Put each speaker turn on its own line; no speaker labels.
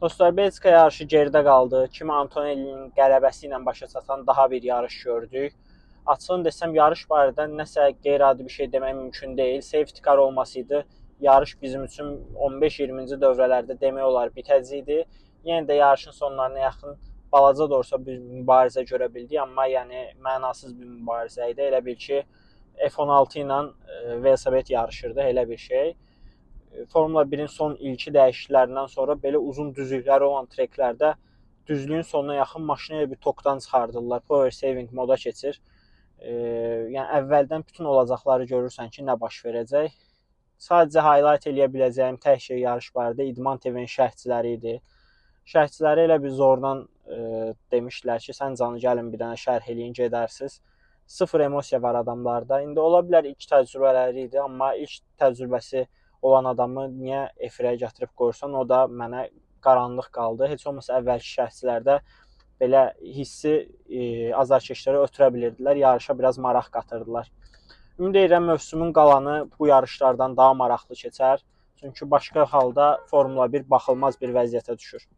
Dostlar, Belçika yarışı geridə qaldı. Kimi Antonellinin qələbəsi ilə başa çatan daha bir yarış gördük. Açığını desəm, yarış barədə nəsə qeyri-adi bir şey demək mümkün deyil. Safety car olmasaydı, yarış bizim üçün 15-20-ci dövrələrdə demək olar bitəcəkdi. Yenə də yarışın sonlarına yaxın balaca da olsa bir mübarizə görə bildik, amma yəni mənasız bir mübarizə idi. Elə bil ki, F16 ilə velosiped yarışırdı, elə bir şey. Formula 1-in son ilki dəyişikliklərindən sonra belə uzun düzlükləri olan treklərdə düzlüyün sonuna yaxın maşını elə bir tokdan çıxardırlar. Power saving moda keçir. Yəni əvvəldən bütün olacaqları görürsən ki, nə baş verəcək. Sadəcə highlight eləyə biləcəyim tək şey yarış barədə İdman TV-nin şərhçiləri idi. Şərhçiləri elə bir zordan demişdilər ki, sən canı gəlin bir dənə şərh eləyin, gedərsiz. Sıfır emosiya var adamlarda. İndi ola bilər ilk təcrübələri idi, amma ilk təcrübəsi olan adamı niyə efirə gətirib qoyursan, o da mənə qaranlıq qaldı. Heç olmasa əvvəlki şərhçilərdə belə hissi azarkeşlərə ötürə bilirdilər, yarışa biraz maraq qatırdılar. Ümid edirəm mövsümün qalanı bu yarışlardan daha maraqlı keçər. Çünki başqa halda Formula 1 baxılmaz bir vəziyyətə düşür.